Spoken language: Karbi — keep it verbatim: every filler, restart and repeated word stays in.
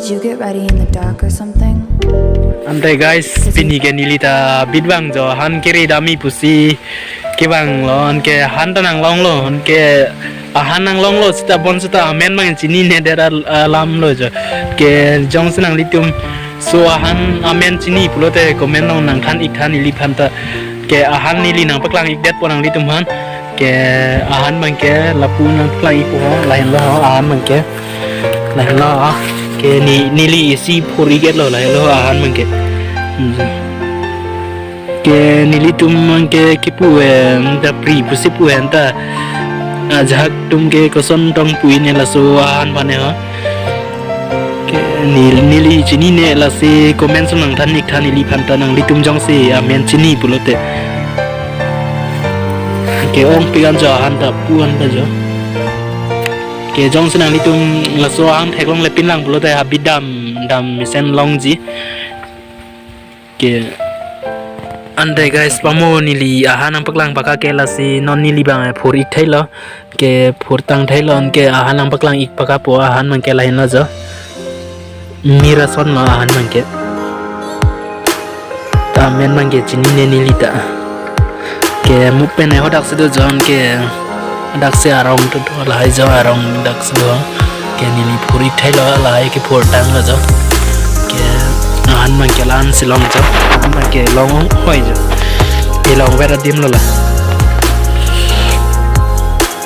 Did you get ready in the dark or something? Ante guys, pini ke neli ta bit vangjo, han kiri dami pusi kevanglo, anke han ta nanglonglo, anke ahan nanglonglo, seta bonseta amen bang chinine det al-, alamlo jo. Ke jongsi nanglitum laso ahan amen chini pulote comment along nangthan iktha neliphan ta. Ke ahan neli nangpaklang ikdetpo nanglitum aphan. Ke ahan bang ke lapu nangpaklang ikpo ho, lahenlo ho ahan bang ke. Lahenlo ho. Ke ne-, neli isi phur iketlo, lahenlo ho ahan bang ke. Hmm. Ke nelitum bang ke kipu, eh, ta pri pusi pu hen ta. Ajahak atum ke koson tong pu-ine laso ahan aphan ne ho. Ke nel-, neli chinine, lasi comment along nangthan iktha neliphan ta, nanglitum jongsi amen chini pulote. Ke ongpik an jo ahan ta pu an ta jo. Ke jongsi nanglitum laso ahan theklongle pinlang pulote habit dam dam mesen longji. Ke ante guys, pamo neli ahan nangpaklang pakha ke, lasi non neli bang phur ikthailo. Ke phur tangthailo, anke ahan nangpaklang ik pakhapo, ahan bang ke lahenlo jo. Mir asonlo ahan bang ke. Ta amen bang ke chinine neli ta. Ke muk pen hadak si do jo, anke hadak si arong tu do, lahai jo arong dak si do. Ke neli phur ikthailo, lahai kephur tanglo jo. Ke ahan bang ke la-an si long jo. Ahan bang ke long oi jo. Kelong ver adimlo la.